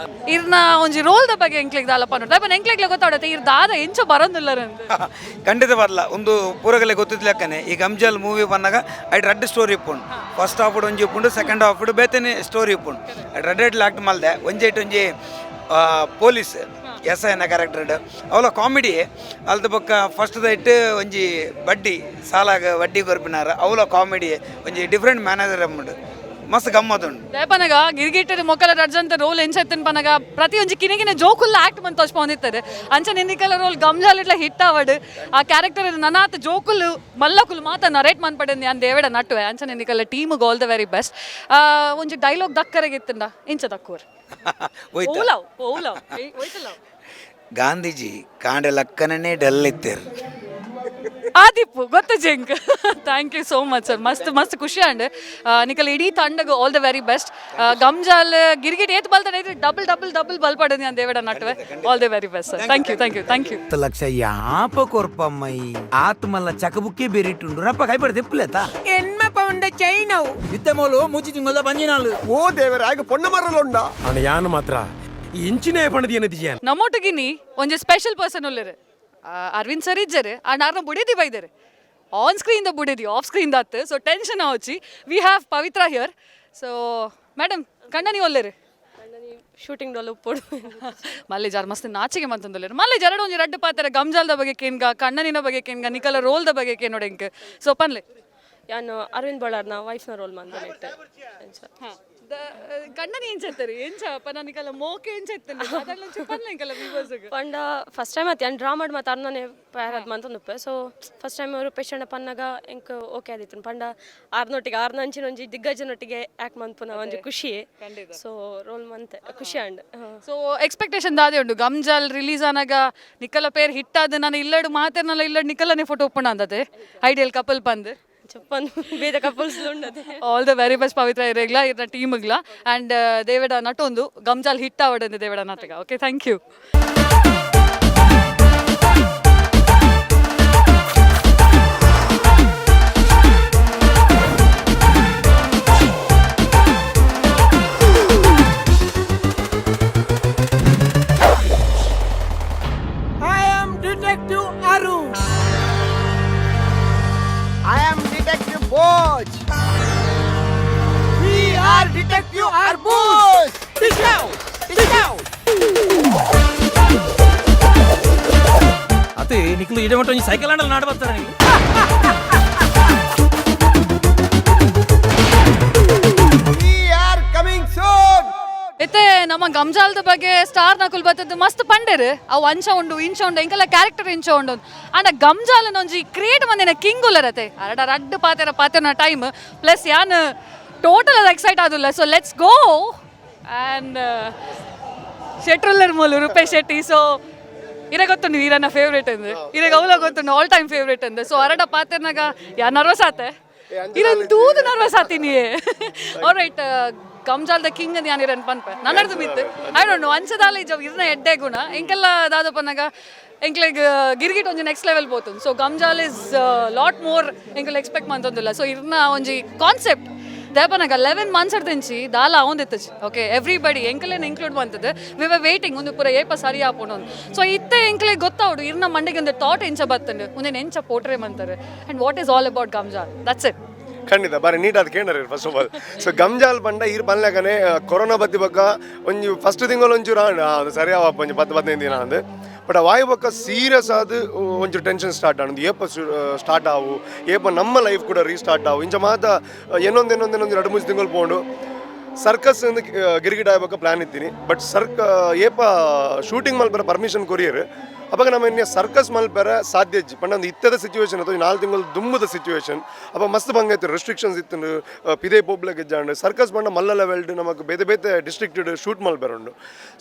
[SPEAKER 3] ಇರ್ನ ಒಂಜಿ ರೋಲ್ದ ಬಗ್ಗೆ ಎಂಕ್ಲೆಗ್ ದಾಲ ಪನ್ನೊಡು ದಾಯೆ ಎಂಕ್ಲೆಗ್ಲ ಗೊತ್ತಾಡತ್ತೆ ಇರ್ ದಾದ ಎಂಚ ಬರೊಂದುಲ್ಲರ್ ಅಂದ್.
[SPEAKER 9] ಖಂಡಿತ ಬರಲ್ಲ. ಒಂದು ಪೂರಗಲೆ ಗೊತ್ತಿದ್ಲಕ್ಕನೆ ಈ ಗಮ್ಜಾಲ್ ಮೂವಿ ಬಂದಾಗ ಐಟ್ ರಡ್ಡ್ ಸ್ಟೋರಿ ಇಪ್ಪುಂಡು. ಫಸ್ಟ್ ಹಾಫ್ ಒಂಜಿ ಇಪ್ಪುಂಡು, ಸೆಕೆಂಡ್ ಹಾಫ್ ಬೇತನೆ ಸ್ಟೋರಿ ಇಪ್ಪುಂಡು. ಐಟ್ ರಡ್ಡ್ ರಡ್ಡ್ ಆಕ್ಟ್ ಮಲ್ದೆ. ಒಂಜೈಟ್ ಒಂಜಿ ಪೊಲೀಸ್ ಎಸ್ ಐನ ಕ್ಯಾರೆಕ್ಟರ್, ಅವಲ ಕಾಮಿಡಿ. ಅಲ್ದ ಬೊಕ್ಕ ಫಸ್ಟ್ ದೈಟ್ ಒಂಜಿ ಬಡ್ಡಿ ಸಾಲಾಗ ಬಡ್ಡಿ ಕೊರ್ಪಿನಾರ, ಅವಲ ಕಾಮಿಡಿ. ಒಂಜಿ ಡಿಫ್ರೆಂಟ್ ಮ್ಯಾನೇಜರ್ ಅಮ್ಮುಂಡು, ಮಸ್ತ್ ಗಮ್ಮತ್ತುಂಡು.
[SPEAKER 3] ದಾಯೆ ಗಿರ್ಗಿಟ್ಟರೆ ಮೊಕ್ಕಲ ರಡ್ಜಂತ ರೋಲ್ ಎಂಚ ಪನಗ ಪ್ರತಿ ಒಂಜಿ ಕಿನೆಗಿನ ಜೋಕುಲ್ಲ ಆಕ್ಟ್ ಮಂತ್ ತೋಚ್ಪೊಂದಿತ್ತಾರೆ. ಅಂಚ ನಿಂದಿಕಲ ರೋಲ್ ಗಮ್ಜಾಲ್ ಇಟ್ಲ ಹಿಟ್ ಆವಡ್. ಆ ಕ್ಯಾರೆಕ್ಟರ್ ನನಾತ್ ಜೋಕುಲು ಮಲ್ಲಕುಲು ಮಾತ ನರೇಟ್ ಮನ್ಪಡೆಂದು ಯಾನ್ ದೇವೆಡ ನಟ್ಟುವೆ. ಅಂಚ ನಿಂದಿಕಲ team all the very best. ಒಂಜಿ ಡೈಲಾಗ್ ದಕ್ಕರೆಗಿತ್ತಂಡ ಇಂಚ ದಕ್ಕೂರ್?
[SPEAKER 9] ಹೋಯ್ತಾ?
[SPEAKER 3] ಓಲಾವ್ ಓಲಾವ್ ಹೋಯ್ತಲ್ಲ.
[SPEAKER 9] ಗಾಂಧೀಜಿ ಕಾಂಡೆ ಲಕ್ಕನೇ ಡಲ್ ಇತ್ತೇರು.
[SPEAKER 3] ಆದಿಪ್ಪು ಗೊತ್ತ zinc. Thank you so much sir. ಮಸ್ತ್ ಮಸ್ತ್ ಖುಷಿ ಅಂಡ್ ನಿಕಲ್ ಇಡೀ ತಂಡಗ್ all the very best. ಗಮ್ಜಾಲ್ Girgit ಏತ್ ಬಲ್ತಾನೆ double double double ಬಲ್ಪಡೋದು ನಾನು ದೇವಡ ನಟ್ಟುವೆ. All the very best sir. Thank you, thank you, thank you.
[SPEAKER 9] 10 lakh ಯಾಪ ಕೊರ್ಪಮ್ಮೈ ಆತ್ಮಲ್ಲ ಚಕಬುಕ್ಕೇ ಬೇರಿಟ್ಟುಂಡು ರಪ್ಪ ಕೈಪಡ ತೆಪ್ಪುಲೇತಾ.
[SPEAKER 8] ಎನ್ಮ ಪೌಂಡ ಚೈನವು.
[SPEAKER 1] ಇತ್ತೆ ಮೋಲು ಮೂಚಿ ತಿಂಗೊಲ್ದ ಬಂಜಿನಾಳು.
[SPEAKER 6] ಓ ದೇವರ ಆಗ ಪೊಣ್ಣ ಮರಲುಂಡ.
[SPEAKER 4] ಅಣ್ಣ ಯಾನು ಮಾತ್ರ ಇಂಚಿನೇ ಪಣದಿ ಏನದಿಜಾನ್.
[SPEAKER 3] ನಮ್ಮೊಟ್ಟಿಗಿನಿ ಒಂಜಿ ಸ್ಪೆಷಲ್ ಪರ್ಸನ್ ಉಲ್ಲೆರ್ ಅರವಿಂದ್ ಸರ್ ಇಜ್ಜರು. ಆಂಡ್ ಆರ್ನ ಬುಡೇದಿ ಬೈದರು. On screen the ಬುಡೇದಿ, off screen ದಾತ್ so tension ಆವಚ್ಚಿ. We have Pavithra here. So madam, ಕಂಡನಿ ಒಲ್ಲೆರು?
[SPEAKER 10] ಶೂಟಿಂಗ್ ಡೊಲ ಉಪ್ಪೊಡು.
[SPEAKER 3] ಮಲ್ಲೆ ಜಾರ್ ಮಸ್ತ್ ನಾಚಿಗೆ ಮಂತಂದುಲ್ಲೆರ್. ಮಲ್ಲೆ ಜರಡು ಒಂಜಿ ರಡ್ಡು ಪಾತ್ರ ಗಮ್ಜಾಲ್ದ ಬಗ್ಗೆ ಕೇನ್ಗ, ಕಣ್ಣನಿನ ಬಗ್ಗೆ ಕೇನ್ಗ, ನಿಕಲ ರೋಲ್ದ ಬಗ್ಗೆ ಕೇನೋಡೆಂಕ್. ಸೊ ಪನ್ಲೆ.
[SPEAKER 10] ಯಾನು ಅರವಿಂದ್ ಬಳ್ಳಾರ್ನ ವೈಫ್ನ ರೋಲ್ ಮಂದನೆಟ್.
[SPEAKER 3] ಕಣ್ಣನಿ ಎಂಚತ್ತಾರೆ ಎಂಚ ಪನ ನಿಕಲ ಮೋಕೆ ಎಂಚತ್ತಂಡೆ ಅದನ್ನ ಪನ್ಲೆ ಎಂಕಲ ವ್ಯೂವರ್ಸ್.
[SPEAKER 10] ಪಂಡ ಫಸ್ಟ್ ಟೈಮ್ ಆತ್ ಯಾನ್ ಡ್ರಾ ಮಾಡಿ ಮತ್ತು ಅರ್ನನೆ ಪ್ಯಾರದ್ ಮಂತೊಂದುಪ್ಪೆ. So first time Rupesh ಅಣ್ಣ ಪನ್ನಾಗ ಎಂಕ್ ಓಕೆ ಆದಿತ್ತು. ಪಂಡ ಆರ್ನೊಟ್ಟಿಗೆ ಆರ್ನಂಚಿನ ಒಂಜಿ ದಿಗ್ಗಜನೊಟ್ಟಿಗೆ ಆ್ಯಕ್ಟ್ ಮನ್ಪುನ ಒಂಜಿ ಖುಷಿ. ಸೊ ರೋಲ್ ಮಂತೆ ಖುಷಿ and.
[SPEAKER 3] So expectation ದಾದೆ ಉಂಡು ಗಮ್ಜಾಲ್ ರಿಲೀಸ್ ಆನಾಗ? ನಿಕಲ ಪೇರ್ ಹಿಟ್ ಆದ ನಾನು ಇಲ್ಲಡು ಮಾತೆರ್ನಲ್ಲ ಇಲ್ಲಡು ನಿಕಲನೆ ಫೋಟೋ ಒಪ್ಪಣ ಅಂದತೆ ಐಡಿಯಲ್ ಕಪಲ್ ಪಂದ್.
[SPEAKER 10] ಚಪ್ಪನ್ ಬೇದ ಕಪಲ್ಸ್ ಉಂಡದೆ.
[SPEAKER 3] All the very best Pavitra ಇರೆಗ್ಲ, ಇರ್ನ ಟೀಮ್ಗ್ಲ. ಆ್ಯಂಡ್ ದೇವಡ ನಟೊಂದು ಗಮ್ಜಾಲ್ ಹಿಟ್ ಆವಡಂದು ದೇವಡ ನಾಟಕ. Okay, thank you.
[SPEAKER 8] I am detective Arun.
[SPEAKER 6] I am detective Bhoj. We are detective Arbuz. Detective.
[SPEAKER 1] ಅತ್ತೆ ನಿಕ್ಲು ಇಡಮಟ್ಟ ಒಂಜಿ ಸೈಕಲ್ ಅಂಡಲ್ ನಾಡ್ ಬರ್ತಾರೆ ನಿಕ್ಲು.
[SPEAKER 6] We are coming soon.
[SPEAKER 3] ಇತ್ತೆ ನಮ್ಮ ಗಮ್ಜಾಲ್ದ ಬಗ್ಗೆ ಸ್ಟಾರ್ ನಕುಲ್ ಬತ್ತದ್ದು ಮಸ್ತ್ ಪಂಡೆರ್. ಅವು ಅಂಚ ಉಂಡು, ಇಂಚ ಉಂಡು, ಎಂಕಲ ಕ್ಯಾರೆಕ್ಟರ್ ಇಂಚ ಉಂಡು. ಆಂಡ ಗಮ್ಜಾಲನ ಒಂಜಿ ಕ್ರಿಯೇಟ್ ಮಂದಿನ ಕಿಂಗ್ ಉಲ್ಲರತೆ. ಅರಡ ರಡ್ಡ್ ಪಾತೆರ ಪಾತೆರನ ಟೈಮ್ ಪ್ಲಸ್ ಯಾನ್ ಟೋಟಲ್ ಅದು ಎಕ್ಸೈಟ್ ಆದುಲ್ಲ. So let's go. And ಶೆಟ್ರುಲ್ಲರ್ ಮೂಲು ರೂಪೇಶ್ ಶೆಟ್ಟಿ. ಸೊ ಇರ ಗೊತ್ತುಂಡು ಈರನ್ನ ಫೇವ್ರೇಟ್ ಅಂದು, ಇರಗ ಅವಲ ಗೊತ್ತುಂಡು all time favourite ಅಂದು. ಸೊ ಅರಡ ಪಾತೆರ್ನಾಗ ಯಾ ನರ್ವಸ್ ಆತೆ, ಇರನ್ ತೂದು ನರ್ವಸ್ ಆತೀನಿ. ರೈಟ್, ಗಮ್ಜಾಲ್ದ ಕಿಂಗ್ ಅಂತ ಯಾನ್ ಇರನ್ ಪನ್ಪೆ ನನ್ನರ್ದು ಮಿತ್ತು. I don't know ಅಂಚದಾಲ ಇಜ್ಜ ಇರ್ನ ಎಡ್ಡೆ ಗುಣ ಎಂಕೆಲ್ಲ ದಾದ ಪನ್ನಗ ಎಂಕ್ಲೆಗ್ ಗಿರ್ಗಿಟ್ ಒಂಜಿ ನೆಕ್ಸ್ಟ್ ಲೆವೆಲ್ ಪೋತುಂಡು. So Gamjaal is lot more ಎಂಕುಲು ಎಕ್ಸ್ಪೆಕ್ಟ್ ಮಂತೊಂದಿಲ್ಲ. ಸೊ ಇರ್ನ ಒಂಜಿ ಕಾನ್ಸೆಪ್ಟ್ ದೇಪನಗ 11 ಮಂತ್ಸ್ ಅಡ್ದಿಂಚಿ ದಾಲ ಅವಂದಿತ್ತಜಿ. ಓಕೆ, ಎವ್ರಿಬಡಿ ಎಂಕಲೇನು ಇನ್ಕ್ಲೂಡ್ ಬಂತದ್ದು we were waiting ಒಂದು ಪೂರ ಏಪ ಸರಿ ಆಪುಂಡು. ಸೊ ಇತ್ತೆ ಎಂಕ್ಲೆ ಗೊತ್ತಾವಡು ಇರ್ನ ಮಂಡಿಗೆ ಒಂದು ಥಾಟ್ ಎಂಚ ಬತ್ತಂಡು, ಒಂದೇನು ಎಂಚ ಪೋಟ್ರೆ ಮಂತಾರೆ, and what is all about ಗಮ್ಜಾಲ್. That's it.
[SPEAKER 11] ಖಂಡಿತ ಬಾರಿ ನೀಟ್ ಅದು ಕೇಂದ್ರ first of all. So ಗಮ್ಜಾಲ್ ಪಂಡ ಈರ್ ಪನ್ಲೆಕನೆ ಕೊರೋನಾ ಬತ್ತಿ ಬೊಕ್ಕ ಒಂಜಿ ಫಸ್ಟ್ ತಿಂಗಳು ಒಂಚೂರು ಆಂಡ್ ಅದು ಸರಿ ಆವಪ್ಪ ಒಂಜಿ 10 15 ದಿನ ಅಂದ್. ಬಟ್ ವಾಯು ಬೊಕ್ಕ ಸೀರಿಯಸ್ ಆದ್ ಒಂಚೂರು ಟೆನ್ಷನ್ ಸ್ಟಾರ್ಟ್ ಆಂಡ್, ಏಪ ಸ್ಟಾರ್ಟ್ ಆವು, ಏಪ ನಮ್ಮ ಲೈಫ್ ಕೂಡ ರೀಸ್ಟಾರ್ಟ್ ಆವು, ಇಂಚ ಮಾತ ಏನೊಂದು ಏನೊಂದು ಏನೊಂದು 2-3 ತಿಂಗಳು ಪೋಂಡು. ಸರ್ಕಸ್ ಅಂದ್ ಗಿರಿಗಿಟ್ ಆಯ್ಬೊಕ್ಕ ಪ್ಲಾನ್ ಇತ್ತೀನಿ, ಬಟ್ ಸರ್ಕ ಏಪ ಶೂಟಿಂಗ್ ಮಲ್ಪರ ಪರ್ಮಿಷನ್ ಕೊರಿಯರ್ ಅವಾಗ ನಮ್ಮ ಇನ್ನೆ ಸರ್ಕಸ್ ಮಲ್ಪರ ಸಾಧ್ಯ ಇಜ್ಜಿ. ಪಂಡ ಒಂದು ಇತ್ತದ ಸಿಚುವೇಶನ್ ಅಥವಾ 4 ತಿಂಗಳು ದುಂಬುದ ಸಿಚುವೇಶನ್ ಅಪ್ಪ ಮಸ್ತ್ ಬಂಗ ಇತ್ತು, ರೆಸ್ಟ್ರಿಕ್ಷನ್ಸ್ ಇತ್ತು, ಪಿದೆ ಪೋಬ್ಲಕ್ ಇಜ್ಜಾಂಡ್. ಸರ್ಕಸ್ ಪಂಡ ಮಲ್ಲ ಲೆವೆಲ್ಡ್ ನಮಕ್ ಬೇತೆ ಬೇತೆ ಡಿಸ್ಟ್ರಿಕ್ಟ್ ಶೂಟ್ ಮಲ್ಪರ ಉಂಡು.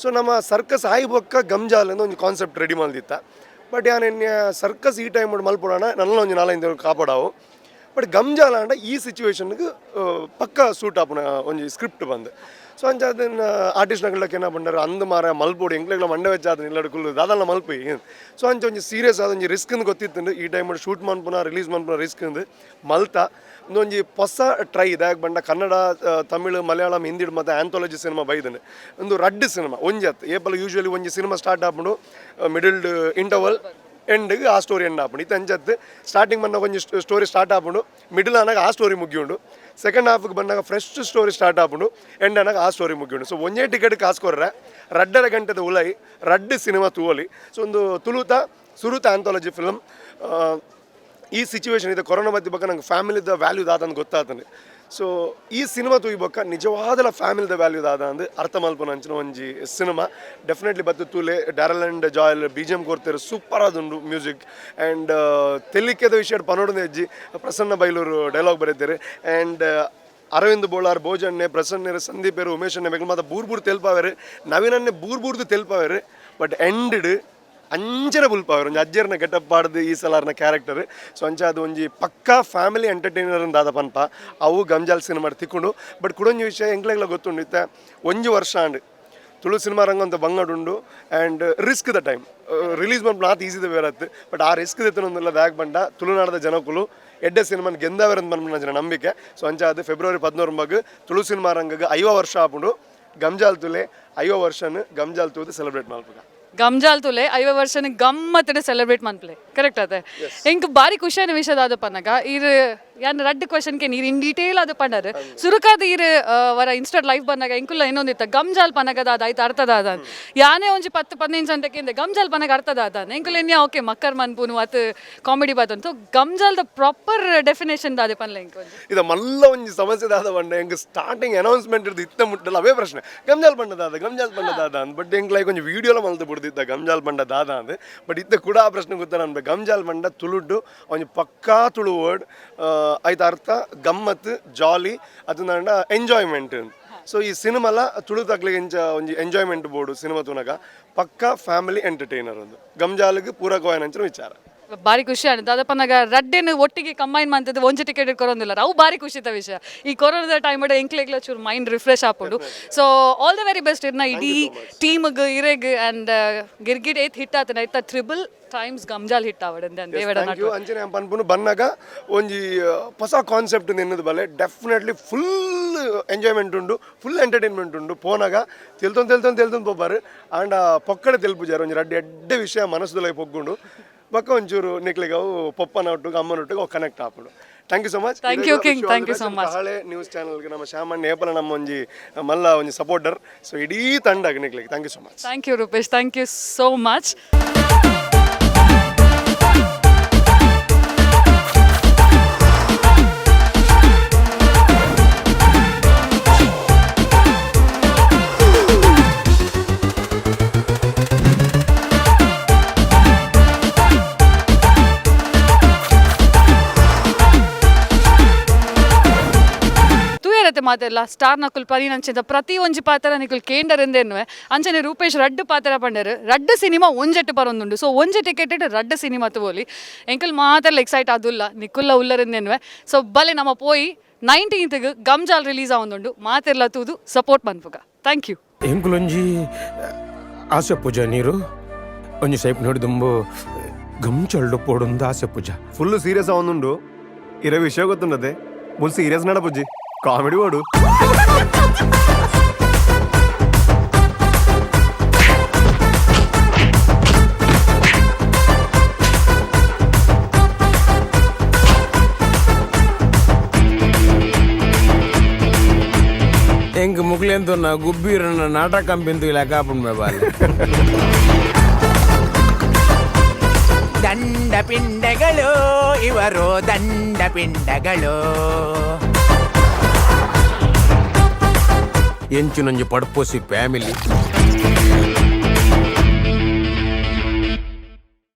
[SPEAKER 11] ಸೊ ನಮ್ಮ ಸರ್ಕಸ್ ಆಯ್ಬೊಕ್ಕ ಗಮ್ಜಾಲ್ ಅಂದ್ ಒಂಜಿ ಕಾನ್ಸೆಪ್ಟ್ ರೆಡಿ ಮಲ್ದಿತ್ತ. ಬಟ್ ಯಾನ್ ಎನ್ನೆ ಸರ್ಕಸ್ ಈ ಟೈಮ್ ಮಲ್ಪಡೋಣ ನನ್ನ ಒಂಜಿ 4-5 ತಿಂಗಳು ಕಾಪಾಡಾವು. ಬಟ್ ಗಮ್ಜಾಲ ಆಂಡ ಈ ಸಿಚುವೇಶನ್ಗೆ ಪಕ್ಕ ಸೂಟ್ ಆಪುನ ಒಂಜಿ ಸ್ಕ್ರಿಪ್ಟ್ ಬಂದು. ಸೊ ಅಂಚ ಅದನ್ನ ಆರ್ಟಿಸ್ಟ್ ನಗಳಕ್ಕೆ ಏನ ಪಂಡರು ಅಂದು ಮಾರ ಮಲ್ಪೋಡು, ಎಂಕ್ಲೆಗ್ಲ ಮಂಡೆ ವೆಚ್ಚಾದ ನಿಲ್ಲಡು ಕುಲ್ಲು ದಾದಲ್ಲ ಮಲ್ಪಿ. ಸೊ ಅಂಚ ಒಂಜಿ ಸೀರಿಯಸ್ ಆದ ಒಂಜಿ ರಿಸ್ಕ್ ಅಂದ್ ಗೊತ್ತಿತ್ತು, ಈ ಟೈಮ್ ಶೂಟ್ ಮನ್ಪುನ ರಿಲೀಸ್ ಮನ್ಪುನ ರಿಸ್ಕ್ ಅಂದ್ ಮಲ್ತ. ಒಂಜಿ ಹೊಸ ಟ್ರೈ ಇದಾಗ್ ಬಂಡ ಕನ್ನಡ, ತಮಿಳು, ಮಲಯಾಳಂ, ಹಿಂದಿ ಮತ್ತು ಆಂಥಾಲಜಿ ಸಿನಿಮಾ ಬೈದನೆ. ಒಂದು ರಡ್ಡ್ ಸಿನಿಮಾ ಒಂಜಿ ಅತ್ ಏಪಲ ಯೂಶುವಲಿ ಒಂಜಿ ಸಿನಿಮಾ ಸ್ಟಾರ್ಟ್ ಆಪುಂಡು, ಮಿಡಿಲ್ಡ್ ಇಂಟರ್ವಲ್ ಎಂಡ್ಗೆ ಆ ಸ್ಟೋರಿ ಎಂಡ್ ಆಪುಂಡು. ಇತ್ತೆ ಅಂಚತ್ತು ಸ್ಟಾರ್ಟಿಂಗ್ ಬಂದಾಗ ಒಂಜಿ ಸ್ಟೋರಿ ಸ್ಟಾರ್ಟ್ ಆಪುಂಡು, ಮಿಡಲ್ ಆನಾಗ ಆ ಸ್ಟೋರಿ ಮುಗಿಯುಂಡು, ಸೆಕೆಂಡ್ ಹಾಫ್ಗೆ ಬಂದಾಗ fresh story start ಆಪುಂಡು, ಎಂಡ್ ಆನಾಗ ಆ ಸ್ಟೋರಿ ಮುಗಿಯುಂಡು. ಸೊ ಒಂಜೇ ಟಿಕೆಟ್ ಕಾಸು ಕೊರ್ರೆ 2.5 ಗಂಟೆದ ಉಲೈ ರಡ್ಡ್ ಸಿನಿಮಾ ತೂವಲಿ. ಸೊ ಒಂದು ತುಳುತ ಸುರುತ ಆಂಥಾಲಜಿ ಫಿಲಮ್. ಈ ಸಿಚುವೇಶನ್ ಇದೆ ಕೊರೋನಾ ಮಧ್ಯೆ ಬೊಕ್ಕ ನಂಗೆ ಫ್ಯಾಮಿಲಿದ ವ್ಯಾಲ್ಯೂ ದಾದ ಅಂತ ಗೊತ್ತಾತಂದು. ಸೊ ಈ ಸಿನಿಮಾ ತೂಯಿ ಬೊಕ್ಕ ನಿಜವಾದಲ ಫ್ಯಾಮಿಲಿದ ವ್ಯಾಲ್ಯೂ ದಾದ ಅಂದ್ ಅರ್ಥ ಮಲ್ಪುನ ಅಂಚಿನ ಒಂಜಿ ಸಿನಿಮಾ ಡೆಫಿನೆಟ್ಲಿ ಬತ್ತು ತೂಲೆ. Darryl and Joel B G M ಕೊರ್ತೆರ್, ಸೂಪರ್ ಆದುಂಡು ಮ್ಯೂಸಿಕ್. ಆ್ಯಂಡ್ ತೆಲಿಕೆದ ವಿಷಯ ಪನೊಡುಂದು ಹೆಜ್ಜಿ ಪ್ರಸನ್ನ ಬೈಲೂರು ಡೈಲಾಗ್ ಬರೀತಾರೆ. ಆ್ಯಂಡ್ ಅರವಿಂದ್ ಬೋಳಾರ್, ಭೋಜಣ್ಣೆ, ಪ್ರಸನ್ನೆರು, ಸಂದೀಪೆರು, ಉಮೇಶಣ್ಣೆ ಮೆಗ್ಲು ಮಾತ ಬೂರ್ ಬೂರ್ ತೆಲ್ಪಾವೆರ್, ನವೀನನ್ನೆ ಬೂರ್ ಬೂರ್ದು ತೆಲ್ಪಾವೆರ್. ಬಟ್ ಎಂಡ್ ಅಂಚನೆ ಬುಲ್ಪಾವೆರ್, ಒಂಜಿ ಅಜ್ಜೆರ್ನ ಗೆಟಪ್ ಪಾಡ್ದು ಈ ಸಲಾರ್ನ ಕ್ಯಾರೆಕ್ಟರ್. ಸೊ ಅಂಚ ಅದು ಒಂಜಿ ಪಕ್ಕಾ ಫ್ಯಾಮಿಲಿ ಎಂಟರ್ಟೈನರ್ ದಾದ ಪನ್ಪ ಅವು ಗಮ್ಜಾಲ್ ಸಿನಿಮಾ ತಿಕ್ಕೊಂಡು. ಬಟ್ ಕುಡೊಂಜಿ ವಿಷಯ ಎಂಕ್ಲೆಗ್ಲ ಗೊತ್ತುಂಡು, ಇತ್ತೆ ಒಂಜಿ ವರ್ಷ ಆಂಡ್ ತುಳು ಸಿನಿಮಾ ರಂಗ ಅಂತ ಬಂಗಡುಂಡು. And risk the time release ಮನ್ಪುನ ಆತ್ ಈಸಿದ ಬೇರೆ ಬಟ್ ಆ ರಿಸ್ಕ್ ದೆತ್ತೊಂದುಲ್ಲ ಬ್ಯಾಗ್ ಬಂಡ ತುಳುನಾಡದ ಜನಕುಲು ಎಡ್ಡೆ ಸಿನಿಮಾನ್ ಗೆಂದವರಂದ್ ಪನ್ಪುನ ನಂಬಿಕೆ. ಸೊ ಅಂಚ ಅದು ಫೆಬ್ರವರಿ 14 ಮಗ್ ತುಳು ಸಿನಿಮಾ ರಂಗಗ್ 50 ವರ್ಷ ಆಪುಂಡು. ಗಮ್ಜಾಲ್ ತುಲೆ 50 ವರ್ಷನ್ ಗಮ್ಜಾಲ್ ತೂದು ಸೆಲೆಬ್ರೇಟ್ ಮಲ್ಪುಗ.
[SPEAKER 3] ಗಮ್ಜಾಲ್ ತುಲೆ 50 ವರ್ಷನ ಗಮ್ಮತ್ತನೆ ಸೆಲೆಬ್ರೇಟ್ ಮನ್ಪಲೆ, ಕರೆಕ್ಟ್ ಅದೇ. ಎಂಕ್ ಬಾರಿ ಖುಷಿಯಾನ ವಿಷಯ ದಾದ ಪನ್ನಗ ಈರ್ ಯಾನ್ ರಡ್ಡ್ ಕ್ವಶನ್ಗೆ ನೀರು ಇನ್ ಡೀಟೇಲ್ ಅದು ಪಂಡರ್. ಸುರುಕಾದ ಈರ್ ವರ ಇನ್ಸ್ಟಾಟ್ ಲೈಫ್ ಬಂದಾಗ ಎಂಕುಲ್ಲ ಇನ್ನೊಂದಿತ್ತ ಗಮ್ಜಾಲ್ ಪನ್ನಗ ದಾದ ಆಯ್ತು ಅರ್ಥದಾದ, ಯಾನೇ ಒಂಜಿ 10-15 ಗಂಟೆಗೆ ಗಮ್ಜಾಲ್ ಪನ್ನಗ ಅರ್ಥದಾದ ಎಂಕುಲ್ ಎನ್ಯಾ ಓಕೆ ಮಕ್ಕರ್ ಮನ್ಪುನು ಅತ್ ಕಾಮಿಡಿ ಬಾತಂತು. ಗಮ್ಜಾಲ್ದ ಪ್ರಾಪರ್ ಡೆಫಿನೇಷನ್ ದಾದೆ ಪನ್ಲೆ ಎಂಕ್ ಒಂಜಿ.
[SPEAKER 11] ಇದು ಮಲ್ಲ ಒಂಜಿ ಸಮಸ್ಯೆ ದಾದ ಪಂಡ ಎಂಕ್ ಸ್ಟಾರ್ಟಿಂಗ್ ಅನೌನ್ಸ್ಮೆಂಟ್ ಇರ್ದು ಇತ್ತ ಮುಟ್ಟಲ್ಲ ಅವೇ ಪ್ರಶ್ನೆ, ಗಮ್ಜಾಲ್ ಪಂಡ ದಾದ, ಗಮ್ಜಾಲ್ ಪಂಡ ದಾದ ಅಂದ್. ಬಟ್ ಎಂಕ್ ಲೈಕ್ ಒಂಜಿ ವಿಡಿಯೋಲ ಮಲ್ತು ಬಿಡ್ದಿದ್ದ ಗಮ್ಜಾಲ್ ಪಂಡ ದಾದ ಅಂದ್. ಬಟ್ ಇತ್ತ ಕೂಡ ಆ ಪ್ರಶ್ನೆ ಗೊತ್ತ ನನ್ಬೆ. ಗಮ್ಜಾಲ್ ಪಂಡ ತುಳುಡ್ಡು ಒಂಜಿ ಪಕ್ಕಾ ತುಳು ವರ್ಡ್, ಐತ ಅರ್ಥ ಗಮ್ಮತ್, ಜಾಲಿ, ಅದು ಎಂಜಾಯ್ಮೆಂಟ್. ಸೊ ಈ ಸಿನಿಮಾಲ ತುಳು ತಕ್ಲಿಗೆ ಇಂಚ ಒಂಜಿ ಎಂಜಾಯ್ಮೆಂಟ್ ಬೋರ್ಡು ಸಿನಿಮಾ ತೂನಗ ಪಕ್ಕಾ ಫ್ಯಾಮಿಲಿ ಎಂಟರ್ಟೈನರ್ ಒಂದು ಗಮ್ಜಾಲ್ಗ್ ಪೂರಕವಾಯಿನಂಚಿನ ವಿಚಾರ.
[SPEAKER 3] ಬಾರಿ ಖುಷಿ ಆಂಡ್ ದಾದಪನಗ ರಡ್ಡೆನ್ ಒಟ್ಟಿಗೆ ಕಂಬೈನ್ ಮಂತದ್ದು ಒಂಜಿ ಟಿಕೆಟ್ ಕೊರೊಂದಿಲ್ಲ, ಅವು ಬಾರಿ ಖುಷಿತ ವಿಷಯ. ಈ ಕೊರೋನಾದ ಟೈಮ್ ಎಂಕ್ಲೆಗ್ಲ ಚೂರು ಮೈಂಡ್ ರಿಫ್ರೆಶ್ ಆಪುಂಡು. So all the very best ಇರ್ನ ಇಡೀ ಟೀಮ್ಗ್ ಇರೆಗ್. ಆ್ಯಂಡ್ ಗಿರ್ಗಿಟ್ ಏತ್ ಹಿಟ್ ಆತನ ಐತ 3 ಟೈಮ್ಸ್ ಗಮ್ಜಾಲ್ ಹಿಟ್ ಆವಡ್ ದೇವಡ.
[SPEAKER 11] Thank you. ಅಂಚನೆ ಪನ್ಪುನು ಬನ್ನಗ ಒಂಜಿ ಹೊಸ ಕಾನ್ಸೆಪ್ಟ್ ನಿನ್ನದು ಬಲೆ definitely full enjoyment ಉಂಡು, ಫುಲ್ ಎಂಟರ್ಟೈನ್ಮೆಂಟ್ ಉಂಡು. ಪೋನಾಗ ತೆಲ್ತೊಂದು ತೆಲ್ತೊಂದು ತೆಲ್ತೊಂದು ಪೋಪಾರು ಆಂಡ ಪೊಕ್ಕಡೆ ತೆಲ್ಪುಜಾರು, ಒಂಜಿ ರಡ್ಡ್ ಎಡ್ಡೆ ವಿಷಯ ಮನಸ್ಸುದೊಳಗೆ ಪೊಗ್ಗುಂಡು. ಬೊಕ್ಕ ಒಂಚೂರು ನಿಕ್ಲೆಗ್ ಅವು ಪೊಪ್ಪನ ಒಟ್ಟುಗು ಅಮ್ಮನ ಒಟ್ಟುಗು ಅವು ಕನೆಕ್ಟ್ ಆಪುಂಡು. Thank you so much.
[SPEAKER 3] Thank you, King. Thank you so much.
[SPEAKER 11] Kahale news ಚಾನಲ್ಗೆ ನಮ್ಮ ಶ್ಯಾಮಣ್ಣ ಏಪಲ ನಮ್ಮ ಒಂಜಿ ಮಲ್ಲ ಒಂಜಿ ಸಪೋರ್ಟರ್. ಸೊ ಇಡೀ ತಂಡ ನಿಕ್ಲೆಗ್ thank you so much.
[SPEAKER 3] Thank you Rupesh, thank you so much. ತೂಯರತೆ ಮಾತೆಲ್ಲ ಸ್ಟಾರ್ ನಕುಲ್ ಪರಿನಂಚಿನ ಪ್ರತಿ ಒಂಜಿ ಪಾತ್ರ ನಿಕುಲ್ ಕೇಂಡರೆಂದೇನುವೆ. ಅಂಚನೆ ರೂಪೇಶ್ ರಡ್ಡು ಪಾತ್ರ ಪಂಡರು, ರಡ್ಡು ಸಿನಿಮಾ ಒಂಜೆಟ್ಟು ಪರೊಂದುಂಡು. ಸೊ ಒಂಜಿ ಟಿಕೆಟ್ ರಡ್ಡು ಸಿನಿಮಾ ತೂವೊಲಿ. ಎಂಕಲ್ ಮಾತೆಲ್ಲ ಎಕ್ಸೈಟ್ ಆದುಲ್ಲ, ನಿಕುಲ್ಲ ಉಲ್ಲರೆಂದೇನುವೆ. ಸೊ ಬಲೆ ನಮ್ಮ ಪೋಯಿ 19th ಗಮ್ಜಾಲ್ ರಿಲೀಸ್ ಆವೊಂದುಂಡು, ಮಾತೆಲ್ಲ ತೂದು ಸಪೋರ್ಟ್ ಮನ್ಪುಗ. Thank you.
[SPEAKER 1] ಎಂಕುಲೊಂಜಿ ಆಸೆ ಪೂಜಾ ನೀರು ಒಂಜಿ ಸೈಪ್ ನೋಡಿ ದುಂಬು ಗಂಚಲ್ಡು ಪೋಡುಂದು ಆಸೆ ಪೂಜಾ.
[SPEAKER 11] ಫುಲ್ ಸೀರಿಯಸ್ ಆವೊಂದುಂಡು, ಇರ ವಿಷಯ ಗೊತ್ತುಂಡದೆ ಫುಲ್ ಸೀರಿಯಸ್ ನಡಪುಜ್ಜಿ ಕಾಮಿಡಿ ಓಡು.
[SPEAKER 2] ಎಂಕ್ ಮುಕ್ಲೆಂತುನ್ನ ಗುಬ್ಬಿರನ್ನ ನಾಟಕ ಕಂಪಿಂತು ಇಲ್ಲ ಕಾಪುಂಡ್ ಬಾಲೆ.
[SPEAKER 1] ದಂಡ ಪಿಂಡಗಳು ಇವರು, ದಂಡ ಪಿಂಡಗಳು.
[SPEAKER 2] ಎಂಚಿನೊಂಜಿ ಪಡ್ಪೋಸಿ ಫ್ಯಾಮಿಲಿ.